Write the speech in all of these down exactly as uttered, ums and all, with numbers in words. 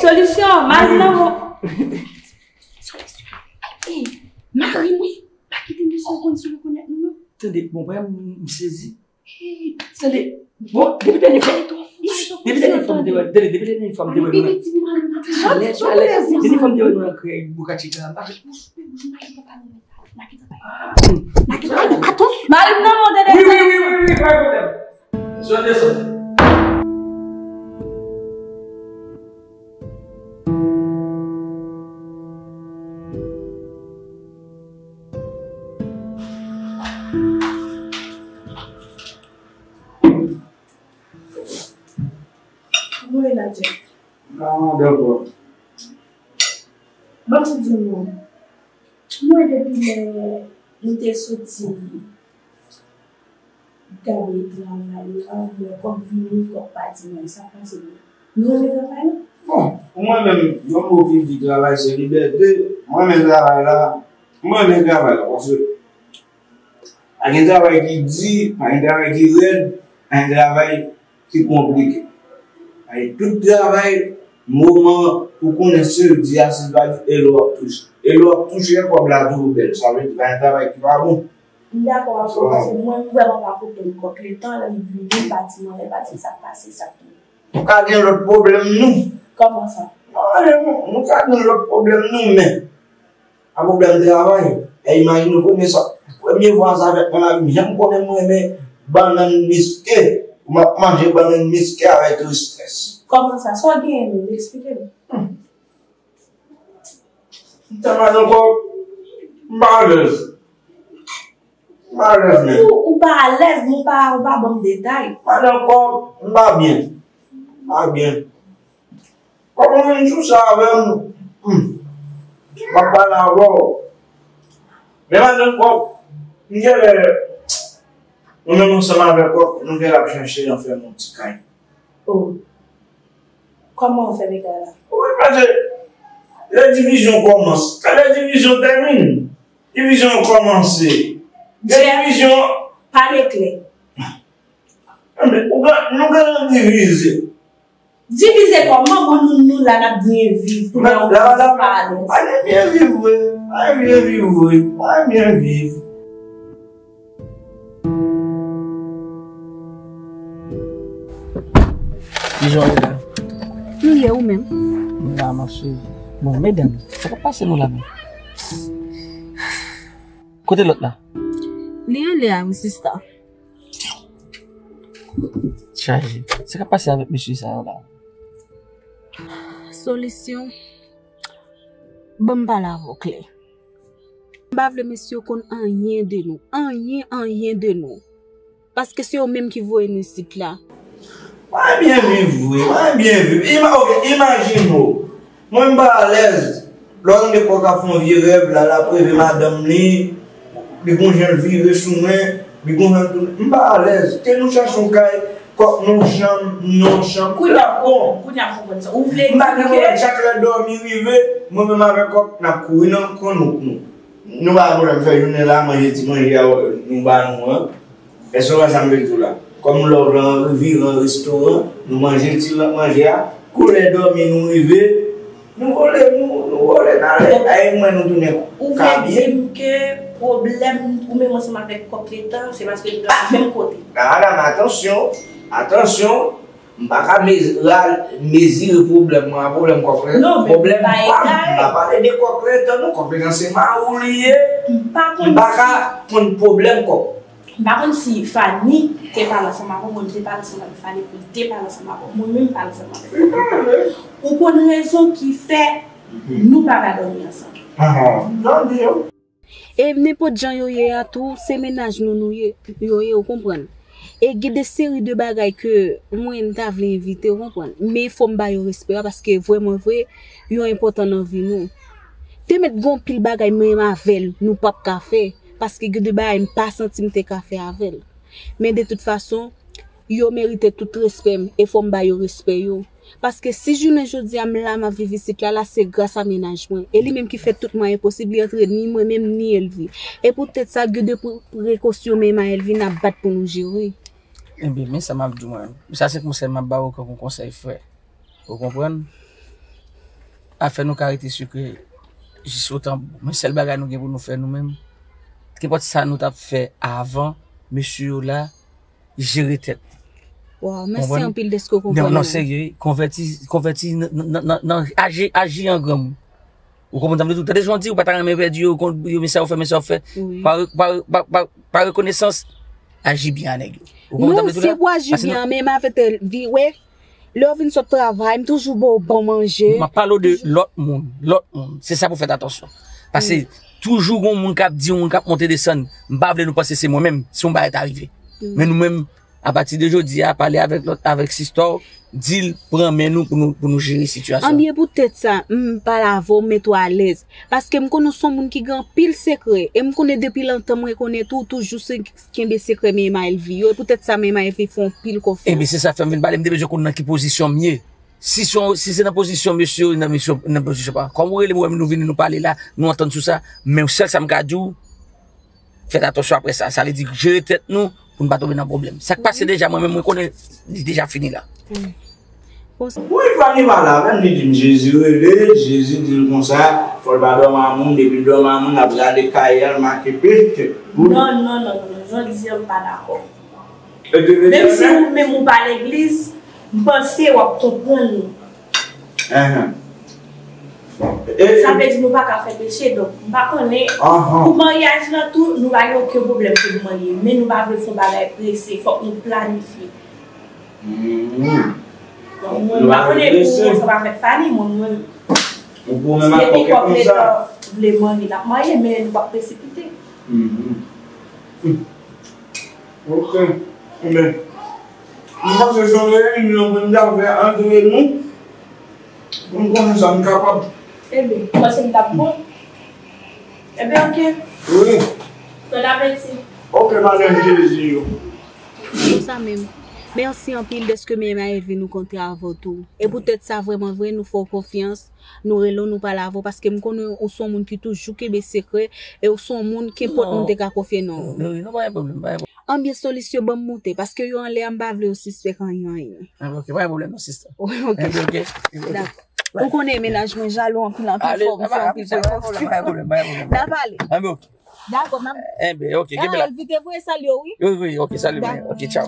Solisyon, mari nan mo. Solisyon. Ey, mari m wi. Pa kite mesye konn si rekonèt nou non. Tande, bon, vrèman, m sezi. Ey, tande, bon, depi dènye fwa, depi dènye fwa m te wè, tande, depi dènye fwa m te wè nou nan, alèz, alèz, depi fwa m te wè nou nan krèy, bouka tchika, m pa fè bouch, bouch, mari pa pale. Mari m nan mande de. Wi, wi, wi, wi, wi, pa gen pwoblèm. Desann, desann. Kòman w ye la, Jeff? Ah, dakò. Ban m di nou, mwen depi lè nou te soti gade travay la, mwen kòk vini, kòk pati, mwen sa pase. Nou renmen travay la? Bon, pou mwen menm, yon mo ki di travay se libète, mwen renmen travay la, mwen renmen travay la, paske pa gen travay ki di, pa gen travay ki rèd, pa gen travay ki konplike. Ay, tout travay, moman pou konnen si l di a, si l pa di, e lè w ap touche. E lè w ap touche, kòb la toujou bèl. Sa vle di, pa gen travay ki pa bon. M dakò avè w, paske mwen, m vrèman pa konprann kòk letan, lè m vini, m pa di m anlè, m pa di m sa k pase, sa k tonbe. Nou ka gen lòt pwoblèm nou. Kòman sa? Non, nou, nou ka gen lòt pwoblèm nou, men pa pwoblèm travay. E imajine w premye sa, premye fwa sa fèt nan lavi m, janm konnen m renmen bannann miske. M ap manje bannann miske avèk tristès. Kòman sa? Sa w genyen menm? Eksplike m. Hmm. M tèlman ankò, m pa alèz. M pa alèz menm. Ou, ou pa alèz, men ou pa, ou pa ban m detay. M pa ankò, m pa byen. M pa byen. Kòman w vin sou sa avè m? Hmm. M ap pale avè w. Men madanm Kòk, m genlè, nou menm ansanm avè Kòk, nou genlè ap chèche anfèm yon ti kay. Oh. Kòman w fè bagay la? Wi, paske lè divizyon kòmanse, lè divizyon tèmine, divizyon kòmanse. Lè divizyon. Pale klè. Enben, ou gen, nou gen divize. Divize kòman? Bon, nou, nou la, n ap byen viv. Kounye a, ou di pa alèz. Pa gen byen viv vre. Pa gen byen viv vre. Pa gen byen viv. Kijan w ye la? M byen, ou menm? M la, m ap swiv. Bon, medam, sa k ap pase nou la menm? Kote lòt la? Li anlè a, wi, sista. Chaje. Sa k ap pase avèk mesye sa yo la? Solisyon. Ban m pale avè w klè. M pa vle mesye yo konn anyen de nou. Anyen, anyen de nou. Paske se yo menm ki voye nou isit la. Mwen byen viv vre, mwen byen viv. Ima-, ok, imajine w. Mwen m pa alèz. Lè w tande Kòk ap fè yon vye rèv la, l ap reve madanm li, li gon jan l vire sou mwen, li gon jan l tounen. M pa alèz. Ke nou chache yon kay, Kòk nan yon chanm, m nan yon chanm. Kounye a, bon, kounye a m konprann sa. Ou vle di m pa gen pwoblèm, chak lè dòmi rive, mwen menm avèk Kòk, n ap kouri nan kwen nou, nou. Nou pa gen pwoblèm, fè jounen la, manje ti manje a nou ba nou an. Èske w wè sa m vle di w la? Kòm lòv lan vire an restoran, nou manje ti manje a, kou lè dòmi nou rive, nou vole, nou, nou vole n ale. Ay mwen nou tounen ka byen. Ou vle di m ke pwoblèm ou menm ansanm avèk Kòk letan, se paske nou nan menm kote? Ah, madanm, atansyon, atansyon, m pa ka mezi-, ra-, mezire pwoblèm mwen a pwoblèm Kòk letan. Non, men pwoblèm pa pa m, egal. M pa pale de Kòk letan, non, Kòk letan se mari w li ye. M pa konn si. M pa ka konn pwoblèm Kòk. M pa konn si Fanny te pale ansanm avè w, mwen m te pale ansanm avè Fanny, pou l te pale ansanm avè w. Mwen menm m pale ansanm avè w. Ou konn rezon ki fè nou pa ka dòmi ansanm. Ah, ah. Tande yo. E nenpòt jan yo ye a tou, se mennaj nou nou ye, yo ye, ou konprann. E gen de seri de bagay ke mwen m ta vle evite, ou konprann. Men fò m ba yo respè a, paske vrèman vre, yo enpòtan nan vi nou. Te mèt gen anpil bagay mwen menm avè l, nou p ap ka fè. Paske gen de bagay m pa santi m te ka fè avè l. Men de tout fason, yo merite tout respè m e fò m ba yo respè yo. Paske si jounen jodi a m la, m ap viv isit la, la se gras a mennaj mwen. E li menm ki fè tout mwayen posib, li antre ni mwen menm, ni Elvi. E poutèt sa, gen de pre-, prekosyon menm a Elvi n ap bat pou nou jere. Enben, men sa m ap di w mwen. Sa se konsèy m ap ba w, kòm yon konsèy frè. Ou konprann? Afè nou ka rete sekrè jis otan. Men sèl bagay nou gen pou nou fè nou menm, kenpòt sa nou t ap fè avan, mesye yo la, jere tèt. Waw, mèsi anpil dèske w konprann mwen. Non, non, serye, konvèti, konvèti nan, nan, nan, nan aji, aji an granmoun. Ou konprann sa m vle di w? Tande jan w di, ou pa ta renmen pèdi yo, yo men sa yo fè, men sa yo fè. Pa, pa, pa, pa, pa rekonesans, aji byen a nèg yo. Ou konprann sa m vle di w la? Non, se pou aji byen, men m avè tèl vi, wè. Lè w vin sot travay, m toujou ba w bon manje. M ap pale w de lòt moun, lòt moun. Se sa pou fèt atansyon. Paske toujou gon moun k ap di, yon moun k ap monte desann. M pa vle nou panse se mwen menm, si yon bagay ta rive. Men nou menm, apati de jodi a, pale avèk lòt, avèk sista w, di l pran men nou pou nou, pou nou jere sitiyasyon. Anben, e poutèt sa, m pale avè w, m mete w alèz. Paske m konnen w se yon moun ki gen anpil sekrè. E m konnen depi lontan m rekonèt ou, ou toujou se kenbe sekrè M M A L V yo. E poutèt sa M M A L V fè w anpil konfyans. Ebyen, se sa fè m vin pale, m te bezwen konn nan ki pozisyon m ye. Si se, si se nan pozisyon mesye yo, nan mesye, nan pozisyon pa. Kòm ou rele m, ou wè m, nou vini, nou pale la, nou antann sou sa. Men sèl sa m ka di w, fèt atansyon apre sa. Sa vle di jere tèt nou pou n pa tonbe nan pwoblèm. Sa k pase deja, mwen menm, mwen konnen li deja fini la. Wi, fanmi pa la menm, li di m Jezi rele, Jezi di l konsa, fò l pa dòmi a moun, depi l dòmi a moun, l ap rale kay a, l make pete. Non, non, non, non, non, jodi a m pa dakò. Menm si ou menm ou pa legliz, m panse w ap konprann nou. Sa vle di nou pa ka fè peche, donk m pa konnen. Pou maryaj lan tou, nou pa gen okenn pwoblèm pou nou marye, men nou pa vle fè yon bagay prese, fòk nou planifye. Mwen pa konnen pou ou ansanm avèk Fanny, mwen mwen. Si depi kòb letan vle marye, n ap marye, men nou p ap presipite. Ok. Ebyen, m panse se yon reyinyon pou n ta fè antre nou, pou n konnen sa n kapab. Ebyen, ou panse m t ap bon? Ebyen, ok. Wi. Bon apeti. Ok, madanm Jezi yo. Konsa menm. Mèsi anpil dèske M M A L V nou kontre avè w tou. E poutèt sa, vrèman vre, nou fè w konfyans. Nou rele w, nou pale avè w, paske m konnen ou se yon moun ki toujou kenbe sekrè, e ou se yon moun, kenpòt moun te ka konfye nan ou. Non, non, pa gen pwoblèm, pa gen pwoblèm. Anbyen, Solis, yo ban m moute, paske yo anlè a, m pa vle yo sispèk anyen, anyen. Anbyen, ok, pa gen pwoblèm non, sista. Ok. Anbyen, ok. Dakò. Ou konnen mennaj mwen jalou anpil, anpil fò, m fè anpil prekosyon. Pa gen pwoblèm, pa gen pwoblèm. N a pale. Anbyen, ok. Dakò, m ap. Enben, ok, kenbe la. Envite voye salye w, wi. Wi, wi, ok, salye mwen. Ok, tchaw.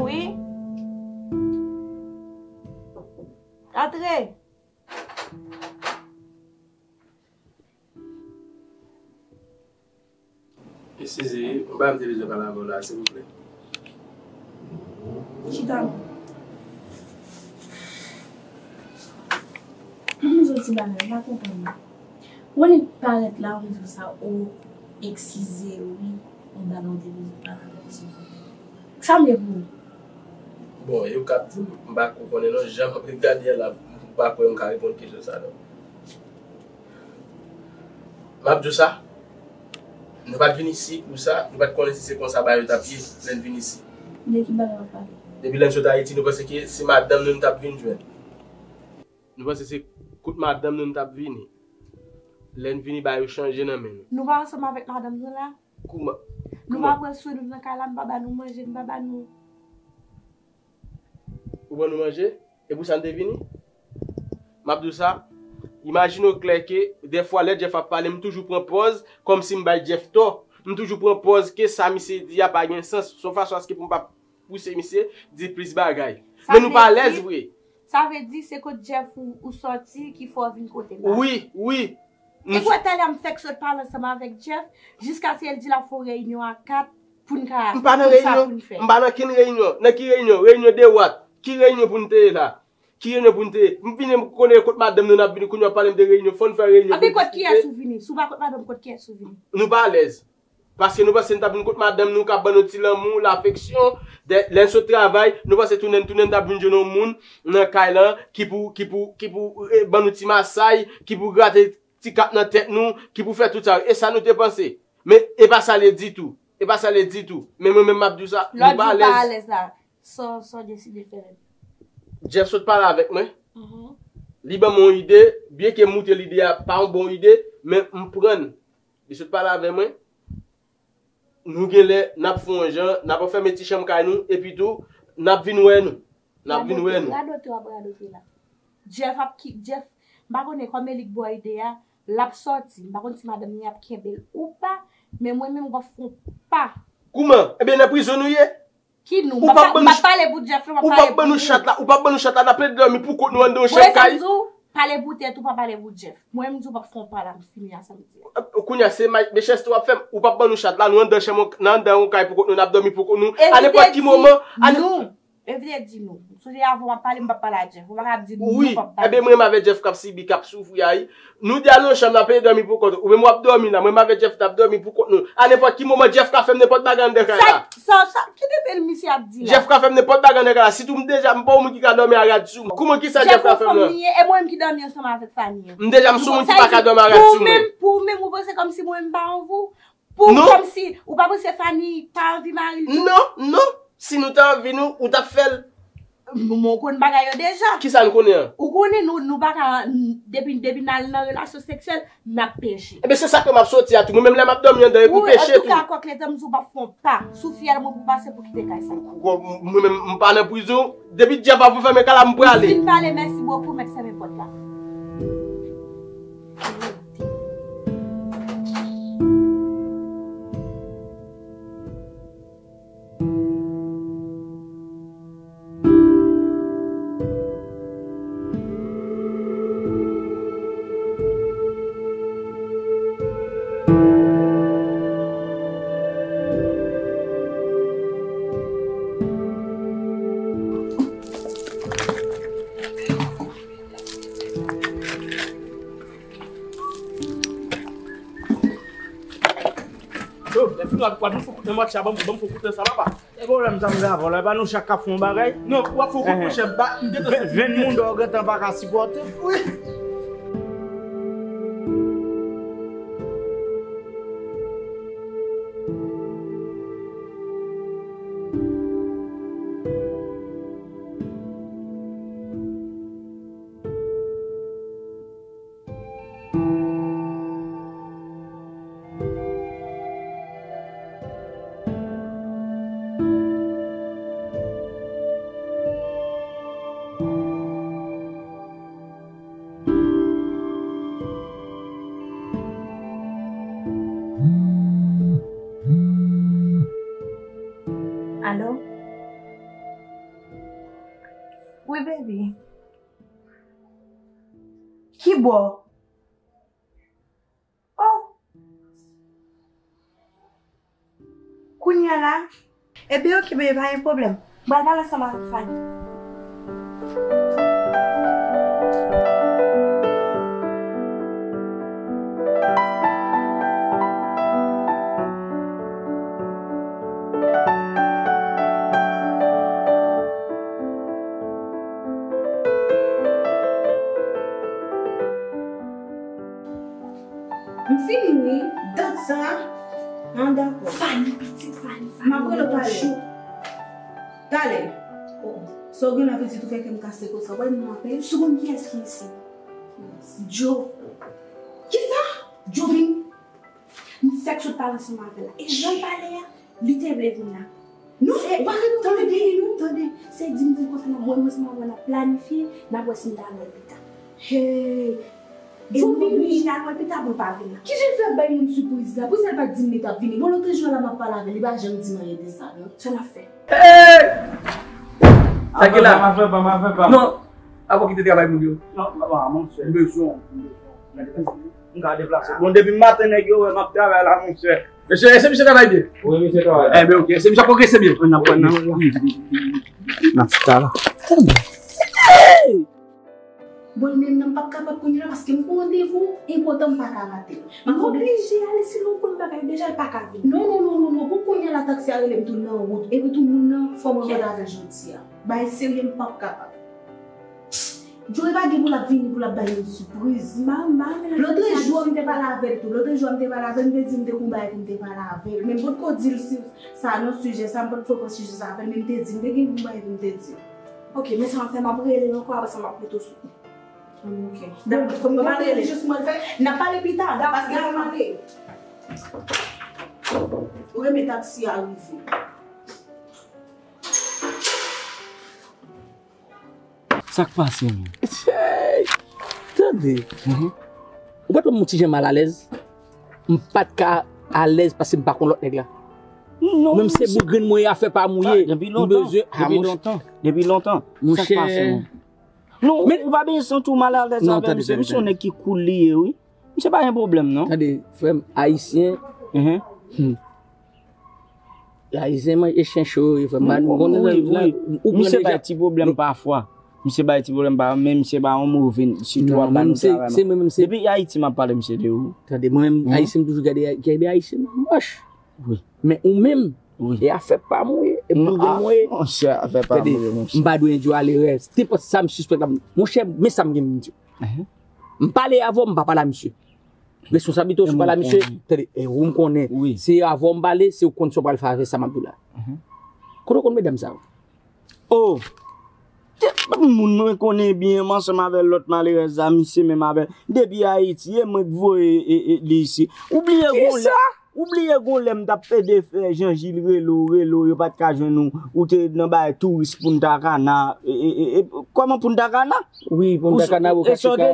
Wi. Antre. Eskize, yon bagay m te bezwen pale avè w la, silvouplè. Chita non. M di w ti bagay, m pa konprann non. Ou konnen parèt la, ou di w sa, o, eskize wi, yon bagay m te bezwen pale avè w, silvouplè. Sa m gen pou ou? Bon, e ou k ap di m, m pa ko konnen non, jan m ap gade a la, m pa kwè m ka reponn kesyon sa non. M ap di w sa, nou pa t vin isi pou sa, nou pa t konnen si se konsa bagay yo t ap ye lè n vin isi. De ki bagay w ap pale? Depi lè n sot Ayiti, nou panse ke se madanm nou n t ap vin jwenn. Nou panse se kot madanm nou n t ap vini. Lè n vini, bagay yo chanje nan men nou. Nou pa ansanm avèk madanm nou la? Kouman? Nou pa pran swen nou nan kay la, nou pa ba nou manje, nou pa ba nou. Ou ban nou manje? E pou sa n te vini? M ap di w sa, imajine w klè ke dèfwa lè Jeff ap pale, m toujou pran pòz kòmsi m bay Jeff tò. M toujou pran pòz ke sa misye di a pa gen sans. Se yon fason aske pou m pa pouse misye di plis bagay. Men nou pa alèz vre. Sa vle di se kot Jeff ou, ou sòti ki fè w vin kote m la? Wi, wi. E kwè talè m fèk sot pale ansanm avèk Jeff, jiskaske l di l ap fè yon reyinyon a kat pou n ka konn sa pou n fè. M pa nan reyinyon, m pa nan kenn reyinyon. Nan ki reyinyon? Reyinyon de wat? Ki reyinyon pou n te ye la? Ki reyinyon pou n te ye? M vini, m konnen kot madanm nou n ap vini, kounye a w ap pale m de reyinyon, fò n fè reyinyon pou n diskite. Anben kot kiyès ou vini? Si w pa kot madanm, kot kiyès ou vini? Nou pa alèz. Paske nou panse n t ap vin kot madanm nou k ap ban nou ti lanmou, lafeksyon. Lè n sot travay, nou panse tounen n tounen n t ap vin jwenn yon moun nan kay lan ki pou, ki pou, ki pou eh, ban nou ti masay, ki pou grate ti kap nan tèt nou, ki pou fè tout sa yo. E sa nou te panse. Men e pa sa l ye ditou. E pa sa l ye ditou. Men mwen menm m ap di w sa, nou pa alèz. Lè w di w pa alèz la, sa w, sa w deside fè menm? Jeff sot pale avèk mwen. Li ban mwen yon ide, byenke m moute l ide a pa yon bon ide, men m pran l. Li sot pale avè mwen. Nou genlè n ap fè yon jan, n ap fèmen ti chanm kay nou, epi tou, n ap vin wè nou. N ap vin wè nou. Radote w ap radote la. Jeff ap ki, Jeff, m pa konnen kòm e li k ba w ide a, l ap sòti. M pa konn si madanm li ap kenbe l ou pa, men mwen menm m p ap fè yon pa. Kouman? Ebyen, nan prizon nou ye? Ki nou? Ou p ap ban nou, m p ap pale pou Jeff, non, m ap pale pou nou. Ou p ap ban nou chat la, ou p ap ban nou chat la, n ap plede dòmi pou kont nou anndan yon chanm kay. Pale pou tèt ou, pa pale pou Jeff. Mwen, m di w p ap fè yon pa la, m fini a sa m di a. Kounye a, se mechans w ap fè m. Ou p ap ban nou chat la, nou anndan chanm, nan anndan yon kay pou kont nou, n ap dòmi pou kont nou. A nenpòt ki moman, a nenpòt. Evite di nou. Evite di nou. M sonje avan w ap pale, m p ap pale a Jeff. Ou pa ka ap di nou, nou p ap pale. Wi, ebyen, mwen menm avèk Jeff k ap sibi, k ap soufri a, wi. Nou de a nan yon chanm, n ap dòmi pou kont nou. Ou menm w ap dòmi la, mwen menm avèk Jeff n ap dòmi pou kont nou. A nenpòt ki moman, Jeff ka fè m nenpòt bagay anndan kay la. Sa, sa, sa, ki de bèl misye ap di la? Jeff ka fè m nenpòt bagay anndan kay la. Sitou m deja, m pa yon moun ki ka dòmi a rad sou mwen. Kouman kisa Jeff ka fè m la? Jeff yon fanm li ye, e mwen menm ki dòmi ansanm avèk fanmi an. M deja, m sou moun ki pa ka dòmi a rad sou mwen. Pou w menm, pou w menm, ou panse kòmsi mwen menm pa yon vou? Pou, kòmsi, ou pa panse Fanny pa anvi mari l tou? Non, non. Si nou ta anvi nou, ou t ap fè l. M, m konn bagay yo deja. Kisa n konnen an? Ou konnen nou, nou pa ka, n, depi, depi n al nan relasyon seksyèl, n ap peche. Ebyen, se sa ke m ap soti a tou. Mwen menm lè m ap dòmi anndan, e pou peche tou. Wi, antouka, kòk letan m di w p ap fè yon pa sou fyèl mwen pou pase pou kite kay sa. Mwen menm, m pa nan prizon. Depi Jeff ap fèmen kay la, m prale. M fin pale, mèsi bokou, mèt fèmen pòt la. Yo, lè fini w ap, w ap fè kout nan match la, ban m, ban m fè kout nan sa, papa. E pwoblèm sa m gen avè w la, e pa nou chak k ap fè yon bagay? Non, w ap fè kout, monchè, m pa, m gentan. Vin moun dòyò gentan pa ka sipòte. Wi. Alo? Wi, baby. Kibò? Oh! Kounye a la? Ebyen, oke, bebe, pa gen pwoblèm. M pral pale ansanm avèk Fanny. M fini wi, dat sa. An dakò. Fanny pitit, Fanny, Fanny. M ap rele w talè. Talè. Oh, sa w gen la pitit ou fè kè m kase konsa. Wè m nan apèl. Sou konn kiyès ki isi? Joe. Kisa? Joe vin. M fèk sot pale ansanm avè l la. E jan l pale a, li te vle vin la. Non, se, ou pa ka tande li, non. Tande, se di m di konsa, n ap wè, mwen, se mwen, n ap planifye, n ap wè si n ta wè l pita. Hey! E m oblije al wè l pita pou l pa vin la. Kijan l fè bay moun sipriz la? Poukisa l pa t di m li t ap vini? Bon, lòt jou la, m ap pale avè l, li pa janm di m anyen de sa, non. Sa n ap fè? Hey! Sa ki la? Avè pa, avè pa, avè pa. Non, avan w kite travay moun yo. Non, papa, monchè. M bezwen w, m bezwen w. M ka deplase. Bon, depi maten nèg yo wè m ap travay la, monchè. Mesye, èske misye travay byen? Wi, misye travay byen. Enben, oke. Èske misye ap pwogrese byen? N ap pran nan. Nan chita la. Bon, men nan m p ap kapab kounye la paske m gon randevou enpòtan m pa ka rate. M oblije ale, sinon m konn bagay deja l pa ka vin. Non, non, non, non, non. Pou kounye la taksi a rele m tou nan wout. Epi tou moun nan fò mwen rantre avè l jodi a. Bagay serye m p ap kapab. Joe pa gen pou l ap vini pou l ap bay yon sipriz. Lòtrejou an m te pale avè l tou. Lòtrejou an m te pale avè l, m te di m te gon bagay pou m te pale avè l. Men m potko di l si sa non sijè sa, m potko pran sijè sa avè l, men m te di m te gen yon bagay pou m te di l. Oke, men sa m ap fè, m ap rele l ankò, apre sa m ap mete w sou. Ok. Dakò, fò m rele. Jis mwen fè, n ap pale pita, paske fò m ale. Ou renmen taksi a rive. Sa k pase menm? Tande. Ou pa twò m ti jan malalèz? M pa t ka alèz paske m pa konn lòt nèg la. Menm se bougrenn mwen ye, afè pa m ou ye. Depi lontan. Depi lontan. Depi lontan. Sa k pase menm? Non, ou pa bezwen santi w malalèz avè misye. Misye yon nèg ki cool li ye, wi. Misye pa gen pwoblèm, non. Tande, frè m, ayisyen. Ayisyen manje chen cho, frè m. Ou konnen, ou pran deja. Misye bay ti pwoblèm pafwa. Misye bay ti pwoblèm pafwa, men misye pa yon move, sitou ap ba nou travay. Se mwen menm, se. Depi Ayiti m ap pale misye de ou. Tande, mwen menm, ayisyen m toujou gade, gade ayisyen nan mòch. Wi. Men ou menm, e afè pa m ou ye, e bougrenn mwen ye. Monchè, afè pa m ou ye, monchè. M pa dwe endye w a lerè. Nenpòt sa m sispèk la, monchè, men sa m gen pou m di w. M pale avè w, m pa pale a misye. Responsablite w si w pale a misye, tande, e ou m konnen. Se avè w m pale, se ou konn sa w pral fè avè sa m ap di w la. Kote w konn medam sa yo? Oh! Moun mwen konnen byen, m ansanm avè lòt malerèz la, misye menm avè. Depi Ayiti, e mwen k voye li isi. Ou bliye gon lè. Ou bliye gon lè m t ap pede fè Jan Jil rele w, rele w, yo pa t ka jwenn ou. Ou te nan bagay touris Punta Cana. Kòman Punta Cana? Wi, Punta Cana, Boca Chica.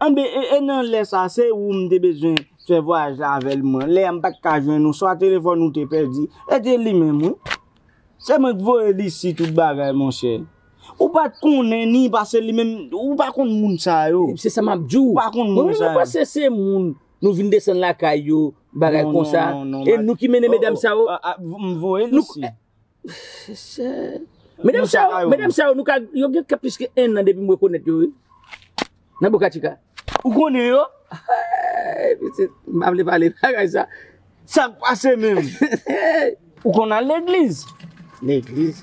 Anben, e nan lè sa, se ou m te bezwen fè vwayaj la avè l mwen. Lè a m pa t ka jwenn ou, swa telefòn ou te pèdi. E te li menm, wi. Se mwen k voye li isi tout bagay, monchè. Ou pa t konnen ni, paske li menm, ou pa konn moun sa yo. Se sa m ap di w. Ou pa konn moun sa yo. Mwen menm, mwen panse se moun. Nou vin desann lakay yo, bagay konsa. E nou ki mennen medam sa yo. M voye l isi. Medam sa yo, medam sa yo, nou ka, yo gen ka plis ke enn an depi m rekonèt yo, wi. Nan Boca Chica. Ou konnen yo? Pitit, m pa vle pale bagay sa. Sa k pase menm? Ou konn al legliz? Legliz?